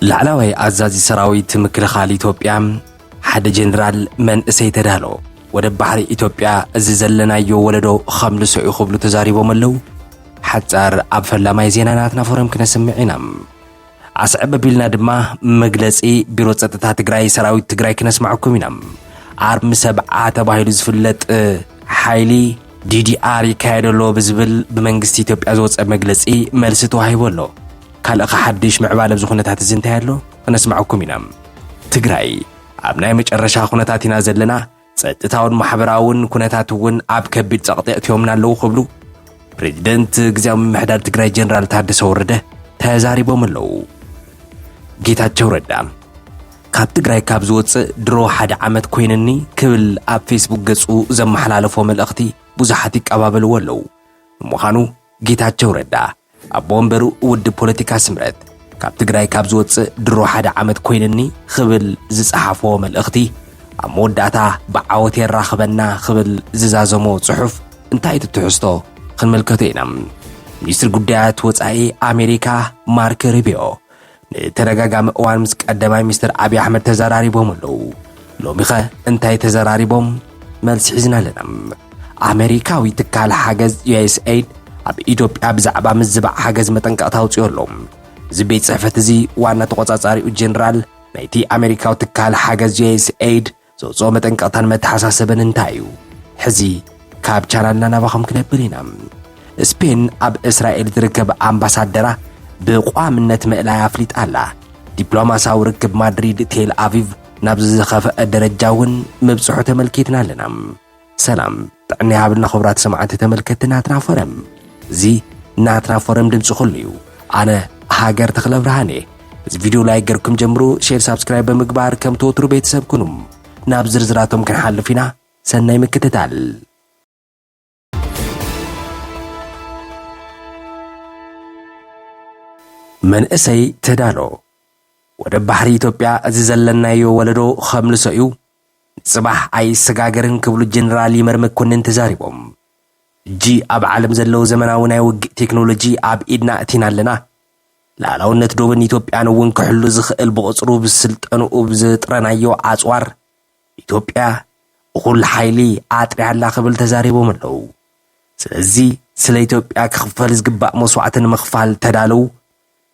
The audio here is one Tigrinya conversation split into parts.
ላዕላዋይ ኣዛዚ ሰራዊት ምክልኻል ኢትዮጵያ ሓደ ጀነራል መንእሰይ ተዳሎ ወደ ባሕሪ ኢትዮጵያ እዚ ዘለናዮ ወለዶ ኸምልሶ እዩ ክብሉ ተዛሪቦም ኣለዉ። ሓጻር ኣብ ፈላማይ ዜና ናትና ፎረም ክነስምዕ ኢና። ኣስዕብ ኣቢልና ድማ መግለጺ ቢሮ ጸጥታ ትግራይ ሰራዊት ትግራይ ክነስማዕኩም ኢና። ኣርሚ ሰብዓ ተባሂሉ ዝፍለጥ ሓይሊ ዲዲኣር ይካየድ ኣሎ ብዝብል ብመንግስቲ ኢትዮጵያ ዝወጸ መግለጺ መልሲ ተዋሂቡ ኣሎ። ካልእ ሓድሽ ምዕባለ ኣብዚ ኩነታት እዚ እንታይ ኣሎ? ክነስማዕኩም ኢና። ትግራይ ኣብ ናይ መጨረሻ ኩነታት ኢና ዘለና፣ ጸጥታውን ማሕበራውን ኩነታት እውን ኣብ ከቢድ ጸቕጢ ኣእትዮምና ኣለዉ ክብሉ ፕሬዚደንት ግዝያዊ ምምሕዳር ትግራይ ጀነራል ታደሰ ወረደ ተዛሪቦም ኣለዉ። ጌታቸው ረዳ ካብ ትግራይ ካብ ዝወፅእ ድሮ ሓደ ዓመት ኮይንኒ ክብል ኣብ ፌስቡክ ገፁ ዘመሓላለፎ መልእኽቲ ብዙሓት ይቀባበልዎ ኣለዉ። ንምዃኑ ጌታቸው ረዳ ኣቦ ወንበር ውድብ ፖለቲካ ስምረት ካብ ትግራይ ካብ ዝወፅእ ድሮ ሓደ ዓመት ኮይንኒ ክብል ዝፀሓፎ መልእኽቲ ኣብ መወዳእታ ብዓወት የራኽበና ክብል ዝዛዘሞ ፅሑፍ እንታይ እዩ ትሕዝቶ ክንምልከቶ ኢና። ሚኒስትሪ ጉዳያት ወፃኢ ኣሜሪካ ማርክ ሩቢዮ ንተደጋጋሚ እዋን ምስ ቀዳማይ ሚኒስትር ኣብይ ኣሕመድ ተዘራሪቦም ኣለዉ። ሎሚኸ እንታይ ተዘራሪቦም? መልሲ ሒዝና ኣለና። ኣሜሪካዊ ትካል ሓገዝ ዩ ኤስ ኤይድ ኣብ ኢትዮጵያ ብዛዕባ ምዝባዕ ሓገዝ መጠንቀቕታ ኣውፂኡ ኣሎ። እዚ ቤት ጽሕፈት እዚ ዋና ተቖጻጻሪኡ ጀነራል ናይቲ ኣሜሪካዊ ትካል ሓገዝ ዩ ኤስ ኤይድ ዘውፅኦ መጠንቀቕታን መተሓሳሰብን እንታይ እዩ? ሕዚ ካብ ቻናልና ናባኹም ክነብል ኢና። ስፔን ኣብ እስራኤል ዝርከብ ኣምባሳደራ ብቋምነት ምእላይ ኣፍሊጣ ኣላ። ዲፕሎማሳዊ ርክብ ማድሪድ ቴል ኣቪቭ ናብ ዝኸፍአ ደረጃ እውን ምብጽሑ ተመልኪትና ኣለና። ሰላም ጥዕና ይሃብልና ክቡራት ሰማዕቲ ተመልከትቲ ናትና ፎረም። እዚ ናትና ፎረም ድምፂ ኩሉ እዩ። ኣነ ሃገር ተኽለ ብርሃን እየ። እዚ ቪድዮ ላይክ ገርኩም ጀምሩ፣ ሼር ሳብስክራይብ ብምግባር ከም ተወትሩ ቤተሰብ ኩኑ። ናብ ዝርዝራቶም ክንሓልፍ ኢና። ሰናይ ምክትታል። መንእሰይ ተዳሎ ወደ ባሕሪ ኢትዮጵያ እዚ ዘለናዮ ወለዶ ከምልሶ እዩ። ንጽባሕ ኣይሰጋገርን ክብሉ ጀነራል ይመር መኮንን ተዛሪቦም። ሕጂ ኣብ ዓለም ዘለዉ ዘመናዊ ናይ ውግእ ቴክኖሎጂ ኣብ ኢድና እቲና ኣለና። ላዕላውነት ዶብን ኢትዮጵያን እውን ክሕሉ ዝኽእል ብቕጽሩ ብስልጠንኡ ብዝጥረናዮ ኣጽዋር ኢትዮጵያ እኹል ሓይሊ ኣጥሪያ ኣላ ክብል ተዛሪቦም ኣለዉ። ስለዚ ስለ ኢትዮጵያ ክኽፈል ዝግባእ መስዋዕቲ ንምኽፋል ተዳለዉ።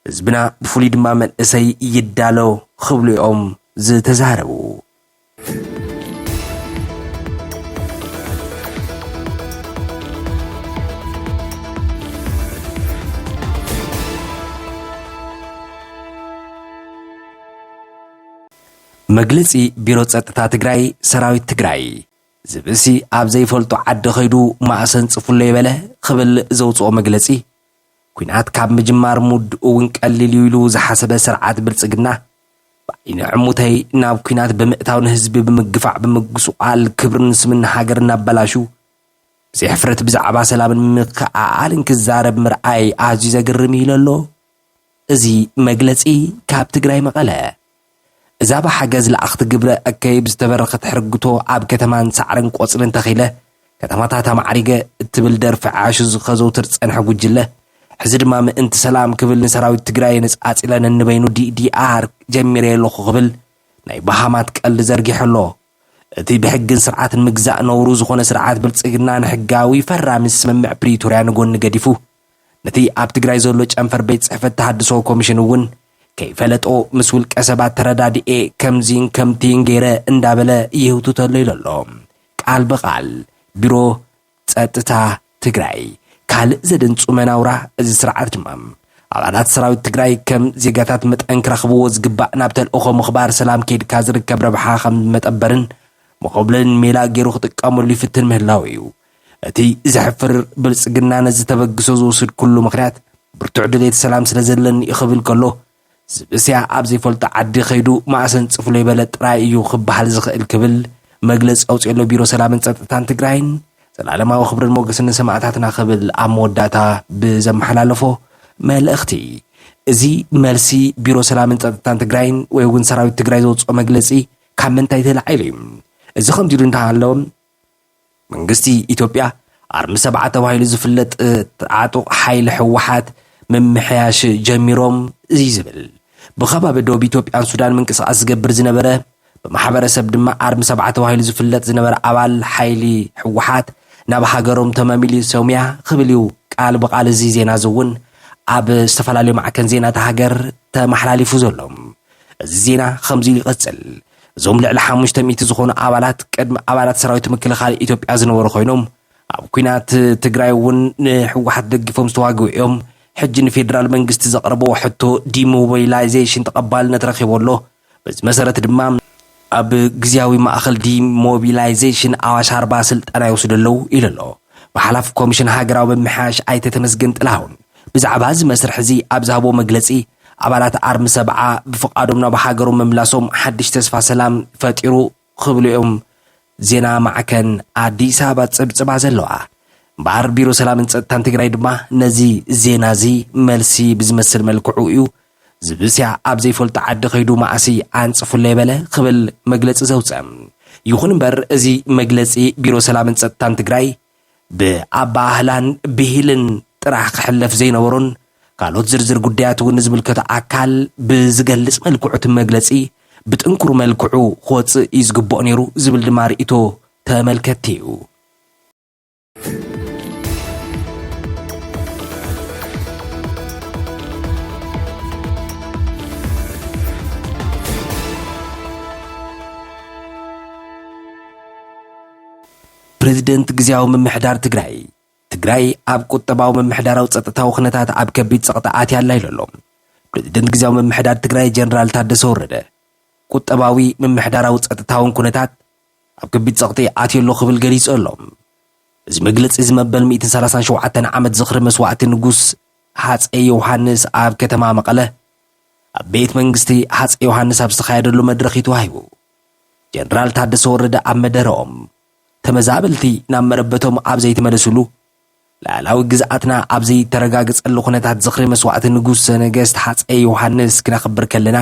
ህዝብና ብፍሉይ ድማ መንእሰይ ይዳሎ ክብሉ እዮም ዝተዛረቡ። መግለጺ ቢሮ ጸጥታ ትግራይ፣ ሰራዊት ትግራይ ዝብእሲ ኣብ ዘይፈልጦ ዓዲ ኸይዱ ማእሰን ጽፉሎ ይበለ ክብል ዘውፅኦ መግለጺ፣ ኲናት ካብ ምጅማር ምውድኡ እውን ቀሊል እዩ ኢሉ ዝሓሰበ ስርዓት ብልጽግና፣ ብዓይኒ ዕሙተይ ናብ ኲናት ብምእታው ንህዝቢ ብምግፋዕ ብምጉስቋል ክብርን ስምን ሃገርን ኣበላሹ፣ ብዘይ ሕፍረት ብዛዕባ ሰላምን ምክዕኣልን ክዛረብ ምርኣይ ኣዝዩ ዘግርም እዩ ኢሉ ኣሎ። እዚ መግለጺ ካብ ትግራይ መቐለ። እዛ ብሓገዝ ለኣኽቲ ግብረ እከይ ብዝተበረኸት ሕርግቶ ኣብ ከተማን ሳዕርን ቆጽልን ተኺለ ከተማታት ኣማዕሪገ እትብል ደርፊ ዓሹ ዝኸዘውትር ዝጸንሐ ጉጅለ፣ ሕዚ ድማ ምእንቲ ሰላም ክብል ንሰራዊት ትግራይ ነጻጺለ ነንበይኑ ዲዲኣር ጀሚረ ኣለኹ ክብል ናይ በሃማት ቀልዲ ዘርጊሑ ኣሎ። እቲ ብሕግን ስርዓትን ምግዛእ ነውሩ ዝኾነ ስርዓት ብልጽግና ንሕጋዊ ፈራሚ ስምምዕ ፕሪቶርያ ንጎኒ ገዲፉ፣ ነቲ ኣብ ትግራይ ዘሎ ጨንፈር ቤት ጽሕፈት ተሃድሶ ኮሚሽን እውን ከይፈለጦ ምስ ውልቀ ሰባት ተረዳድኤ ከምዚን ከምቲን ገይረ እንዳበለ ይህውትተሎ ኢሉ ኣሎ። ቃል ብቓል ቢሮ ጸጥታ ትግራይ። ካልእ ዘደንጹ መናውራ እዚ ስርዓት ድማ፣ ኣባላት ሰራዊት ትግራይ ከም ዜጋታት መጠን ክረኽብዎ ዝግባእ ናብ ተልእኾ ምኽባር ሰላም ከይድካ ዝርከብ ረብሓ ከም መጠበርን መኾብለልን ሜላ ገይሩ ክጥቀመሉ ይፍትን ምህላው እዩ። እቲ ዘሕፍር ብልጽግና ነዚ ተበግሶ ዝወስድ ኩሉ ምኽንያት ብርቱዕ ድሌት ሰላም ስለ ዘለኒ እዩ ክብል ከሎ፣ ዝብእስያ ኣብ ዘይፈልጦ ዓዲ ከይዱ ማእሰን ጽፍሎ ይበለ ጥራይ እዩ ክበሃል ዝኽእል ክብል መግለጺ ኣውጺኡ ኣሎ ቢሮ ሰላምን ጸጥታን ትግራይን። ዘላለማዊ ክብርን ሞገስን ንሰማእታትና ክብል ኣብ መወዳእታ ብዘመሓላለፎ መልእኽቲ፣ እዚ መልሲ ቢሮ ሰላምን ጸጥታን ትግራይን ወይ እውን ሰራዊት ትግራይ ዘውፅኦ መግለጺ ካብ ምንታይ ተላዒሉ እዩ? እዚ ከምዚ ኢሉ እንተሃለወ፣ መንግስቲ ኢትዮጵያ ኣርሚ ሰብዓ ተባሂሉ ዝፍለጥ ዓጡቕ ሓይሊ ህወሓት ምምሕያሽ ጀሚሮም እዩ ዝብል። ብኸባቢ ዶብ ኢትዮጵያን ሱዳን ምንቅስቓስ ዝገብር ዝነበረ፣ ብማሕበረሰብ ድማ ኣርሚ ሰብዓ ተባሂሉ ዝፍለጥ ዝነበረ ኣባል ሓይሊ ህወሓት ናብ ሃገሮም ተመሚሉ ሰሙያ ክብል እዩ ቃል ብቓል እዚ ዜና እዚ እውን ኣብ ዝተፈላለዩ ማዕከን ዜና እታ ሃገር ተመሓላሊፉ ዘሎ። እዚ ዜና ከምዚ ኢሉ ይቐጽል። እዞም ልዕሊ ሓሙሽተ ሚእቲ ዝኾኑ ኣባላት ቅድሚ ኣባላት ሰራዊት ምክልኻል ኢትዮጵያ ዝነበሩ ኮይኖም፣ ኣብ ኲናት ትግራይ እውን ንህወሓት ደጊፎም ዝተዋግኡ እዮም። ሕጂ ንፌደራል መንግስቲ ዘቕረብዎ ሕቶ ዲሞቢላይዜሽን ተቐባልነት ረኺቡ ኣሎ። በዚ መሰረት ድማ ኣብ ግዝያዊ ማእኸል ዲሞቢላይዜሽን ኣዋሽ ኣርባ ስልጠና ይወስዱ ኣለዉ ኢሉ ኣሎ። ብሓላፊ ኮሚሽን ሃገራዊ ምምሕያሽ ኣይተ ተመስገን ጥላሁን ብዛዕባ እዚ መስርሕ እዚ ኣብ ዝሃቦ መግለጺ፣ ኣባላት ኣርሚ ሰብዓ ብፍቓዶም ናብ ሃገሮም ምምላሶም ሓድሽ ተስፋ ሰላም ፈጢሩ ክብሉ እዮም ዜና ማዕከን ኣዲስ ኣበባ ጸብጽባ ዘለዋ። እምበኣር ቢሮ ሰላምን ጸጥታን ትግራይ ድማ ነዚ ዜና እዚ መልሲ ብዝመስል መልክዑ እዩ ዝብስያ ኣብ ዘይፈልጦ ዓዲ ከይዱ ማእሲ ኣንጽፉለይ በለ ክብል መግለጺ ዘውጸ። ይኹን እምበር እዚ መግለጺ ቢሮ ሰላምን ጸጥታን ትግራይ ብኣባህላን ብሂልን ጥራሕ ክሕለፍ ዘይነበሮን ካልኦት ዝርዝር ጉዳያት እውን ንዝምልከቶ ኣካል ብዝገልጽ መልክዑ እቲ መግለጺ ብጥንኩር መልክዑ ክወጽእ እዩ ዝግብኦ ነይሩ ዝብል ድማ ርእይቶ ተመልከትቲ እዩ። ፕሬዚደንት ግዝያዊ ምምሕዳር ትግራይ፣ ትግራይ ኣብ ቁጠባዊ ምምሕዳራዊ ጸጥታዊ ኩነታት ኣብ ከቢድ ጸቕጢ ኣትያ ኣላ ኢሉ ኣሎ። ፕሬዚደንት ግዝያዊ ምምሕዳር ትግራይ ጀነራል ታደሰ ወረደ፣ ቁጠባዊ ምምሕዳራዊ ጸጥታውን ኩነታት ኣብ ከቢድ ጸቕጢ ኣትዩ ኣሎ ክብል ገሊጹ ኣሎ። እዚ መግለጺ እዚ መበል ሚእትን ሰላሳን ሸውዓተን ዓመት ዝኽሪ መስዋእቲ ንጉስ ሃጸይ ዮሃንስ ኣብ ከተማ መቐለ ኣብ ቤት መንግስቲ ሃጸይ ዮሃንስ ኣብ ዝተኻየደሉ መድረኽ እዩ ተዋሂቡ። ጀነራል ታደሰ ወረደ ኣብ መደረኦም፣ ተመዛበልቲ ናብ መረበቶም ኣብ ዘይተመለሱሉ፣ ልኣላዊ ግዝኣትና ኣብ ዘይተረጋገጸሉ ኩነታት ዝኽሪ መስዋእቲ ንጉሰ ነገስት ሃጸይ ዮሃንስ ክነኽብር ከለና፣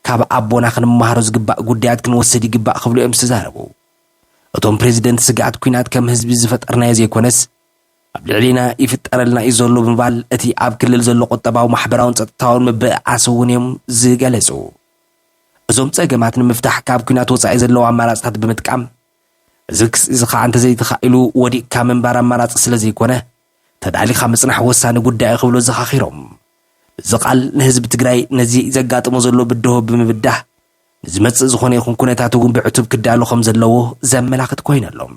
ካብ ኣቦና ክንመሃሮ ዝግባእ ጉዳያት ክንወስድ ይግባእ ክብሉ እዮም ዝተዛረቡ። እቶም ፕሬዚደንት ስግኣት ኲናት ከም ህዝቢ ዝፈጠርናዮ ዘይኮነስ፣ ኣብ ልዕሊና ይፍጠረልና እዩ ዘሎ ብምባል፣ እቲ ኣብ ክልል ዘሎ ቁጠባዊ፣ ማሕበራውን ጸጥታውን ምብእኣስ እውን እዮም ዝገለጹ። እዞም ጸገማት ንምፍታሕ ካብ ኲናት ወጻኢ ዘለዉ ኣማራጽታት ብምጥቃም፣ እዚ ክስ-፣ እዚ ኸዓ እንተዘይተኻኢሉ ወዲቕካ ምንባር ኣማራጺ ስለ ዘይኮነ፣ ተዳሊኻ ምጽናሕ ወሳኒ ጉዳይ እዩ ክብሉ ዘኻኺሮም። እዚ ቃል ንህዝቢ ትግራይ ነዚ ዘጋጥሞ ዘሎ ብድሆ ብምብዳህ፣ ንዝመጽእ ዝኾነ ይኹን ኩነታት እውን ብዕቱብ ክዳሎ ከም ዘለዎ ዘመላኽት ኮይነሎም።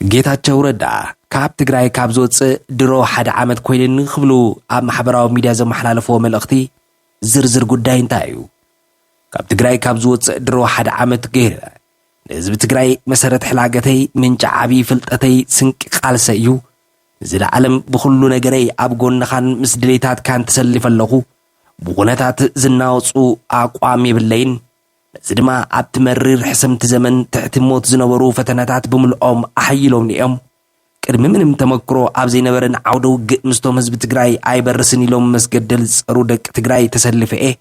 ጌታቸው ረዳ ካብ ትግራይ ካብ ዝወፅእ ድሮ ሓደ ዓመት ኮይኑኒ ክብሉ ኣብ ማሕበራዊ ሚድያ ዘመሓላለፍዎ መልእኽቲ ዝርዝር ጉዳይ እንታይ እዩ? ካብ ትግራይ ካብ ዝወፅእ ድሮ ሓደ ዓመት ገይረ ንህዝቢ ትግራይ መሰረት ሕላገተይ፣ ምንጪ ዓብዪ ፍልጠተይ፣ ስንቂ ቃልሰ እዩ። ንዝለዓለም ብኹሉ ነገረይ ኣብ ጎንኻን ምስ ድሌታትካን ተሰሊፈ ኣለኹ። ብኹነታት ዝናወፁ ኣቋም የብለይን። ነዚ ድማ ኣብቲ መሪር ሕሰምቲ ዘመን ትሕቲ ሞት ዝነበሩ ፈተናታት ብምልኦም ኣሐይሎምኒ እዮም። ቅድሚ ምንም ተመክሮ ኣብ ዘይነበረን ዓውደ ውግእ ምስቶም ህዝቢ ትግራይ ኣይበርስን ኢሎም መስገደል ዝጸሩ ደቂ ትግራይ ተሰልፈ እየ።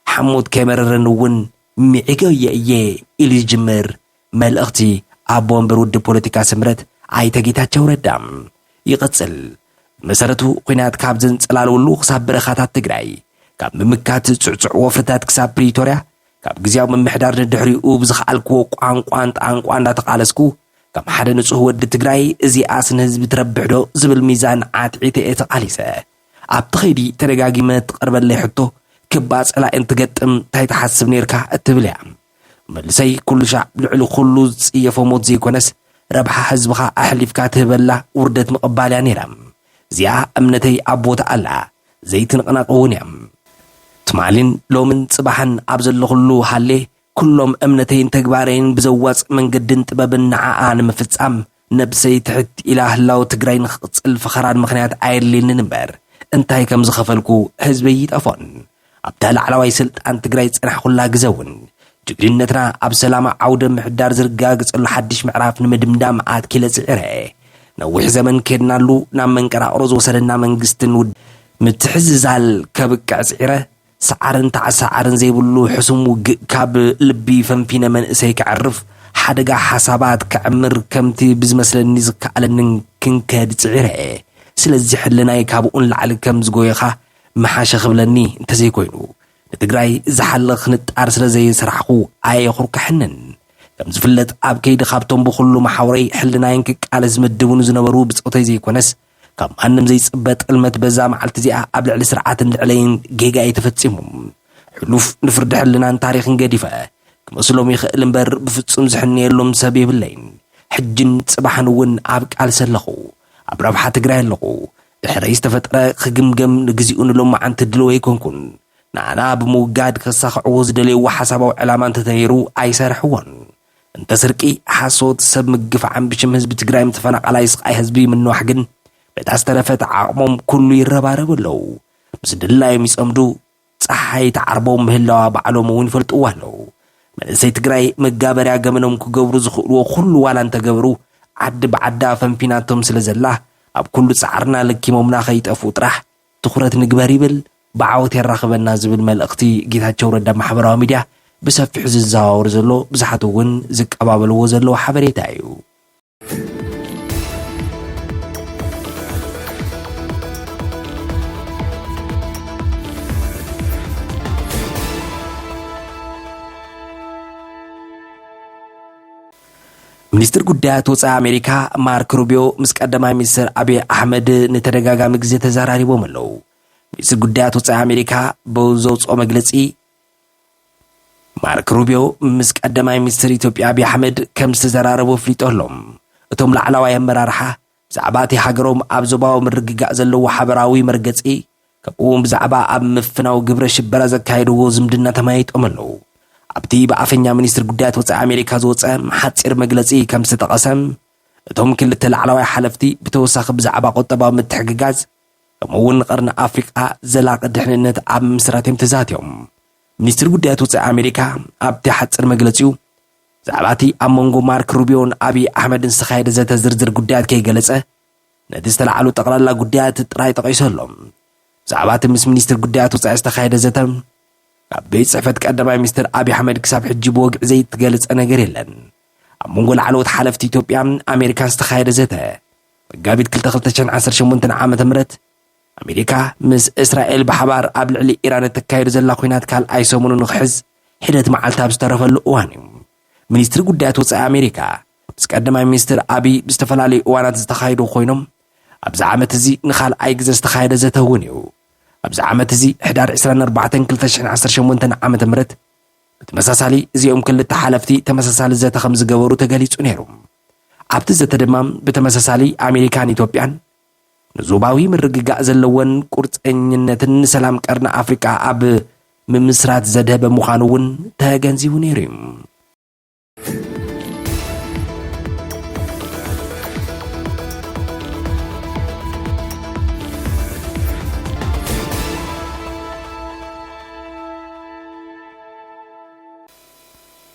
ሓሞት ከይመረረኒ እውን ሚዒገዮ እየ ኢሉ ይጅምር መልእኽቲ ኣቦ ወንበር ውድብ ፖለቲካ ስምረት ኣይተ ጌታቸው ረዳ። ይቕጽል። ብመሰረቱ ኲናት ካብ ዘንጸላልወሉ ክሳብ በረኻታት ትግራይ፣ ካብ ምምካት ጽዕጹዕ ወፍርታት ክሳብ ፕሪቶርያ፣ ካብ ግዝያዊ ምምሕዳር ንድሕሪኡ ብዝኸኣልክዎ ቋንቋን ጣንቋ እንዳተቓለስኩ፣ ከም ሓደ ንጹህ ወዲ ትግራይ፣ እዚኣስ ንህዝቢ ትረብሕ ዶ ዝብል ሚዛን ዓትዒተ እየ ተቓሊሰ። ኣብቲ ኸይዲ ተደጋጊመ እትቐርበለይ ሕቶ፣ ክባ ጸላኢ እንትገጥም እንታይ ትሓስብ ነይርካ እትብል እያ። መልሰይ፣ ኩሉ ሻዕ ልዕሊ ኩሉ ዝጽየፎ ሞት ዘይኮነስ፣ ረብሓ ህዝብኻ ኣሕሊፍካ ትህበላ ውርደት ምቕባል እያ ነይራ። እዚኣ እምነተይ ኣብ ቦታ ኣላ፣ ዘይትንቕነቕ እውን እያ። ትማሊን ሎምን ጽባሕን ኣብ ዘለኹሉ ሃሌ፣ ኩሎም እምነተይን ተግባረይን ብዘዋጽእ መንገድን ጥበብን ንዓኣ ንምፍጻም፣ ነብሰይ ትሕት ኢላ ህላወ ትግራይ ንኽቕጽል ፈኸራን ምኽንያት ኣየድልየንን እምበር፣ እንታይ ከም ዝኸፈልኩ ህዝበይ ይጠፎን። ኣብታ ላዕለዋይ ስልጣን ትግራይ ዝጸናሕኩላ ግዘ እውን፣ ጅግንነትና ኣብ ሰላማዊ ዓውደ ምሕዳር ዝረጋገጸሉ ሓድሽ ምዕራፍ ንምድምዳም ኣትኪለ ጽዒረ። ነዊሕ ዘመን ከድናሉ ናብ መንቀራቕሮ ዝወሰደና መንግስትን ውድ-፣ ምትሕዝዛል ከብቅዕ ጽዒረ። ሰዓርን ተዓሳዓርን ዘይብሉ ሕሱም ውግእ ካብ ልቢ ፈንፊነ መንእሰይ ከዕርፍ፣ ሓደጋ ሓሳባት ከዕምር ከምቲ ብዝመስለኒ ዝከኣለንን ክንከድ ጽዒረ እየ። ስለዚ ሕልናይ ካብኡ ንላዕሊ ከም ዝጎየኻ ምሓሸ ክብለኒ እንተዘይኮይኑ፣ ንትግራይ ዝሓልኽ ንጣር ስለ ዘይሰራሕኹ ኣየኹርካሕንን። ከም ዝፍለጥ ኣብ ከይዲ ካብቶም ብኹሉ መሓውረይ ሕልናይን ክቃለስ ዝምድቡኒ ዝነበሩ ብጾተይ ዘይኮነስ ካብ ማንም ዘይጽበ ጥልመት በዛ መዓልቲ እዚኣ ኣብ ልዕሊ ስርዓትን ልዕለይን ጌጋ እዩ ተፈጺሙ። ሕሉፍ ንፍርዲ ሕልናን ታሪኽን ገዲፈ ክመስሎም ይኽእል እምበር ብፍጹም ዝሕንየሎም ሰብ የብለይን። ሕጅን ጽባሕን እውን ኣብ ቃልሲ ኣለኹ። ኣብ ረብሓ ትግራይ ኣለኹ። ድሕረይ ዝተፈጥረ ክግምገም ንግዚኡ ንሎማዓንቲ ድልው ኣይኮንኩን። ንኣና ብምውጋድ ከሳኽዕዎ ዝደለይዎ ሓሳባዊ ዕላማ እንተተነይሩ ኣይሰርሕዎን። እንተ ስርቂ፣ ሓሶት፣ ሰብ ምግፋዕን ብሽም ህዝቢ ትግራይ ምስ ተፈናቓላይ ስቓይ ህዝቢ ምንዋሕ ግን በታ ዝተረፈት ዓቕሞም ኩሉ ይረባረቡ ኣለዉ። ምስ ድላዮም ይጸምዱ፣ ጸሓይ ትዓርቦም ምህላዋ ባዕሎም እውን ይፈልጥዎ ኣለዉ። መንእሰይ ትግራይ መጋበርያ ገመኖም ክገብሩ ዝኽእልዎ ኩሉ ዋላ እንተገበሩ ዓዲ ብዓዳ ፈንፊናቶም ስለ ዘላ ኣብ ኩሉ ጻዕርና ለኪሞምና ከይጠፍኡ ጥራሕ ትኹረት ንግበር ይብል። ብዓወት የራኽበና ዝብል መልእኽቲ ጌታቸው ረዳ ማሕበራዊ ሚድያ ብሰፊሑ ዝዘዋወር ዘሎ፣ ብዙሓት እውን ዝቀባበልዎ ዘለዉ ሓበሬታ እዩ። ሚኒስትር ጉዳያት ወፃኢ ኣሜሪካ ማርክ ሩቢዮ ምስ ቀዳማይ ሚኒስትር ኣቢይ ኣሕመድ ንተደጋጋሚ ግዜ ተዘራሪቦም ኣለዉ። ሚኒስትር ጉዳያት ወፃኢ ኣሜሪካ ብዘውፅኦ መግለፂ፣ ማርክ ሩቢዮ ምስ ቀዳማይ ሚኒስትር ኢትዮጵያ ኣቢይ ኣሕመድ ከም ዝተዘራረቡ ኣፍሊጡ ኣሎ። እቶም ላዕለዋይ ኣመራርሓ ብዛዕባ እቲ ሃገሮም ኣብ ዞባዊ ምርግጋእ ዘለዎ ሓበራዊ መርገፂ፣ ከምኡ እውን ብዛዕባ ኣብ ምፍናው ግብረ ሽበራ ዘካየድዎ ዝምድና ተመያይጦም ኣለዉ። ኣብቲ ብኣፈኛ ሚኒስትር ጉዳያት ወፃኢ ኣሜሪካ ዝወፀ ሓፂር መግለፂ ከም ዝተጠቐሰ፣ እቶም ክልተ ላዕለዋይ ሓለፍቲ ብተወሳኺ ብዛዕባ ቁጠባዊ ምትሕግጋዝ፣ ከምኡ እውን ንቀርኒ ኣፍሪቃ ዘላቒ ድሕንነት ኣብ ምስራት እዮም ተዛትዮም። ሚኒስትር ጉዳያት ወፃኢ ኣሜሪካ ኣብቲ ሓፂር መግለፂኡ፣ ብዛዕባ እቲ ኣብ መንጎ ማርክ ሩቢዮን ኣቢይ ኣሕመድን ዝተኻየደ ዘተ ዝርዝር ጉዳያት ከይገለጸ፣ ነቲ ዝተላዕሉ ጠቕላላ ጉዳያት ጥራይ ጠቒሱ ኣሎ። ብዛዕባ እቲ ምስ ሚኒስትር ጉዳያት ወፃኢ ዝተኻየደ ዘተ፣ ካብ ቤት ጽሕፈት ቀዳማይ ሚኒስትር ኣቢይ ኣሕመድ ክሳብ ሕጂ ብወግዒ ዘይተገለጸ ነገር የለን። ኣብ መንጎ ላዕለዎት ሓለፍቲ ኢትዮጵያን ኣሜሪካን ዝተኻየደ ዘተ፣ መጋቢት ክልተ ክልተ ሽሕን ዓሰርተ ሸሞንተን ዓመተ ምህረት፣ ኣሜሪካ ምስ እስራኤል ብሓባር ኣብ ልዕሊ ኢራን እተካየዶ ዘላ ኲናት ካልኣይ ሰሙኑ ንኽሕዝ ሒደት መዓልቲ ኣብ ዝተረፈሉ እዋን እዩ። ሚኒስትሪ ጉዳያት ወጻኢ ኣሜሪካ ምስ ቀዳማይ ሚኒስትር ኣቢይ ብዝተፈላለዩ እዋናት ዝተኻየዱ ኮይኖም፣ ኣብዚ ዓመት እዚ ንኻልኣይ ግዜ ዝተኻየደ ዘተ እውን እዩ። ኣብዚ ዓመት እዚ ሕዳር ዕስራን ኣርባዕተን ክልተ ሽሕን ዓሰርተ ሸሞንተን ዓመተ ምህረት ብተመሳሳሊ እዚኦም ክልተ ሓለፍቲ ተመሳሳሊ ዘተ ከም ዝገበሩ ተገሊጹ ነይሩ። ኣብቲ ዘተ ድማ ብተመሳሳሊ ኣሜሪካን ኢትዮጵያን ንዞባዊ ምርግጋእ ዘለወን ቁርፀኝነትን ንሰላም ቀርኒ ኣፍሪቃ ኣብ ምምስራት ዘድሀበ ምዃኑ እውን ተገንዚቡ ነይሩ እዩ።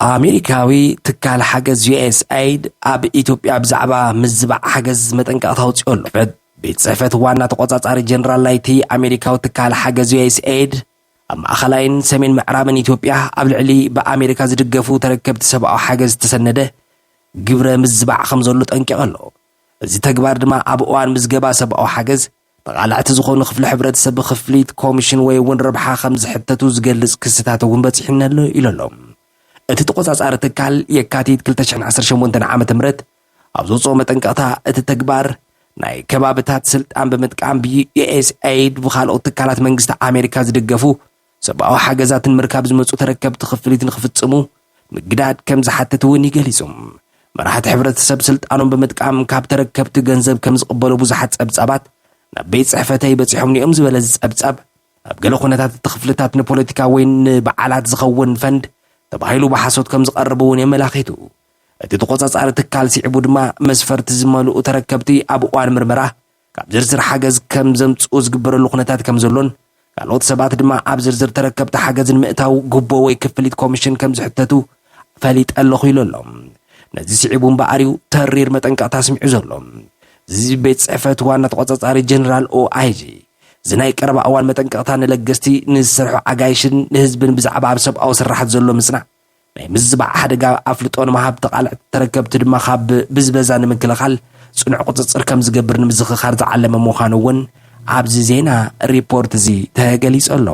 ኣሜሪካዊ ትካል ሓገዝ ዩ ኤስ ኤይድ ኣብ ኢትዮጵያ ብዛዕባ ምዝባዕ ሓገዝ መጠንቀቕታ ኣውፂኡ ኣሎ። ቤት ጽሕፈት ዋና ተቆጻጻሪ ጀነራል ናይቲ ኣሜሪካዊ ትካል ሓገዝ ዩ ኤስ ኤይድ ኣብ ማእኸላይን ሰሜን ምዕራብን ኢትዮጵያ ኣብ ልዕሊ ብኣሜሪካ ዝድገፉ ተረከብቲ ሰብኣዊ ሓገዝ ዝተሰነደ ግብረ ምዝባዕ ከም ዘሎ ጠንቂቑ ኣሎ። እዚ ተግባር ድማ ኣብ እዋን ምዝገባ ሰብኣዊ ሓገዝ ተቓላዕቲ ዝኾኑ ክፍሊ ሕብረተሰብ ብክፍሊት ኮሚሽን ወይ እውን ረብሓ ከም ዝሕተቱ ዝገልጽ ክስታት እውን በጺሑኒ ኣሎ ኢሉ ኣሎ። እቲ ተቆጻጻሪ ትካል የካቲት ክልተ ሽሕን ዓሰርተ ሸሞንተን ዓመተ ምህረት ኣብ ዘውፅኦ መጠንቀቕታ፣ እቲ ተግባር ናይ ከባብታት ስልጣን ብምጥቃም ብዩ ኤስ ኤይድ ብኻልኦት ትካላት መንግስቲ ኣሜሪካ ዝድገፉ ሰብኣዊ ሓገዛትን ምርካብ ዝመፁ ተረከብቲ ክፍሊት ንክፍፅሙ ምግዳድ ከም ዝሓትት እውን ይገሊጹ። መራሕቲ ሕብረተሰብ ስልጣኖም ብምጥቃም ካብ ተረከብቲ ገንዘብ ከም ዝቕበሉ ብዙሓት ጸብጻባት ናብ ቤት ጽሕፈተይ በጺሖም እዮም ዝበለ እዚ ጸብጻብ፣ ኣብ ገለ ኩነታት እቲ ክፍልታት ንፖለቲካ ወይ ንበዓላት ዝኸውን ፈንድ ተባሂሉ ብሓሶት ከም ዝቐርብ እውን የመላኺቱ። እቲ ተቖጻጻሪ ትካል ስዒቡ ድማ መስፈርቲ ዝመልኡ ተረከብቲ ኣብ እዋን ምርመራ ካብ ዝርዝር ሓገዝ ከም ዘምጽኡ ዝግበረሉ ኩነታት ከም ዘሎን ካልኦት ሰባት ድማ ኣብ ዝርዝር ተረከብቲ ሓገዝ ንምእታው ጉቦ ወይ ክፍሊት ኮሚሽን ከም ዝሕተቱ ፈሊጠ ኣለኹ ኢሉ ኣሎ። ነዚ ስዒቡ እምበኣር እዩ ተሪር መጠንቀቕታ ኣስሚዑ ዘሎ። እዚ ቤት ጽሕፈት ዋና ተቖጻጻሪ ጀነራል ኦኣይጂ እዚ ናይ ቀረባ እዋን መጠንቀቕታ ንለገስቲ፣ ንዝሰርሑ ኣጋይሽን ንህዝብን ብዛዕባ ኣብ ሰብኣዊ ስራሓት ዘሎ ምጽናዕ ናይ ምዝባዕ ሓደጋ ኣፍልጦ ንምሃብ፣ ተቓልዕቲ ተረከብቲ ድማ ካብ ብዝበዛ ንምክልኻል ጽኑዕ ቁጽጽር ከም ዝገብር ንምዝኽኻር ዝዓለመ ምዃኑ እውን ኣብዚ ዜና ሪፖርት እዚ ተገሊጹ ኣሎ።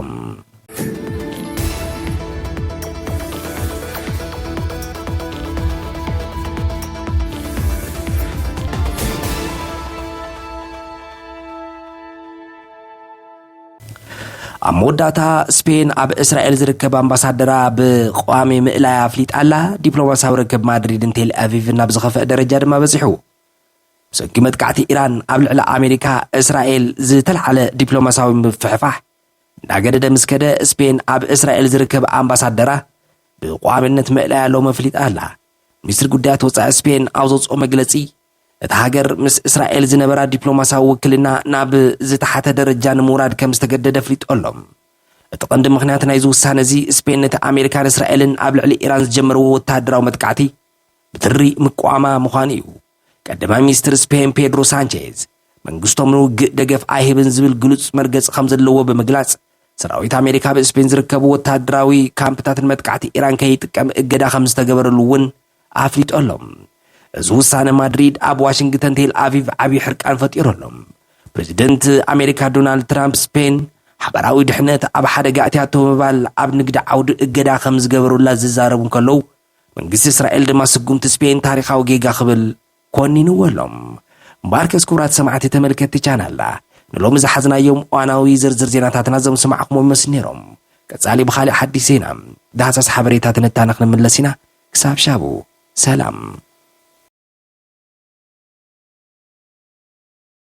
ኣብ መወዳእታ፣ ስፔን ኣብ እስራኤል ዝርከብ ኣምባሳደራ ብቋሚ ምእላያ ኣፍሊጣ ኣላ። ዲፕሎማሲያዊ ርክብ ማድሪድን ቴል ኣቪቭን ናብ ዝኸፍአ ደረጃ ድማ በጺሑ። ብሰንኪ መጥቃዕቲ ኢራን ኣብ ልዕሊ ኣሜሪካ፣ እስራኤል ዝተልዓለ ዲፕሎማሲያዊ ምፍሕፋሕ እናገደደ ምስ ከደ፣ ስፔን ኣብ እስራኤል ዝርከብ ኣምባሳደራ ብቋሚነት ምእላያ ሎሚ ኣፍሊጣ ኣላ። ሚኒስትሪ ጉዳያት ወጻኢ ስፔን ኣብ ዘውጽኦ መግለጺ፣ እታ ሃገር ምስ እስራኤል ዝነበራ ዲፕሎማሲያዊ ውክልና ናብ ዝተሓተ ደረጃ ንምውራድ ከም ዝተገደደ ኣፍሊጡ ኣሎ። እቲ ቀንዲ ምኽንያት ናይዚ ውሳነ እዚ፣ ስፔን ነቲ ኣሜሪካን እስራኤልን ኣብ ልዕሊ ኢራን ዝጀመርዎ ወተሃደራዊ መጥቃዕቲ ብትሪ ምቅዋማ ምዃኑ እዩ። ቀዳማይ ሚኒስትር ስፔን ፔድሮ ሳንቼዝ፣ መንግስቶም ንውግእ ደገፍ ኣይህብን ዝብል ግሉጽ መርገጺ ከም ዘለዎ ብምግላጽ፣ ሰራዊት ኣሜሪካ ኣብ ስፔን ዝርከቡ ወተሃደራዊ ካምፕታት ንመጥቃዕቲ ኢራን ከይጥቀም እገዳ ከም ዝተገበረሉ እውን ኣፍሊጡ ኣሎ። እዚ ውሳነ ማድሪድ ኣብ ዋሽንግተን ቴል ኣቪቭ ዓብዪ ሕርቃን ፈጢሩ ኣሎ። ፕሬዚደንት ኣሜሪካ ዶናልድ ትራምፕ፣ ስፔን ሓበራዊ ድሕነት ኣብ ሓደጋ ኣትያቶ ብምባል ኣብ ንግዲ ዓውዲ እገዳ ከም ዝገበሩላ ዝዛረቡ እንከለዉ፣ መንግስቲ እስራኤል ድማ ስጉምቲ ስፔን ታሪኻዊ ጌጋ ክብል ኮኒንዎ ኣሎ። እምበኣርከስ ክቡራት ሰማዕቲ ተመልከትቲ ቻናልና፣ ንሎሚ ዝሓዝናዮም እዋናዊ ዝርዝር ዜናታትና እዞም ዝሰማዕኩሞም ይመስሉ ነይሮም። ቀጻሊ ብኻልእ ሓድሽ ዜና፣ ዳህሳስ ሓበሬታ ትንታነ ክንምለስ ኢና። ክሳብ ሻቡ፣ ሰላም።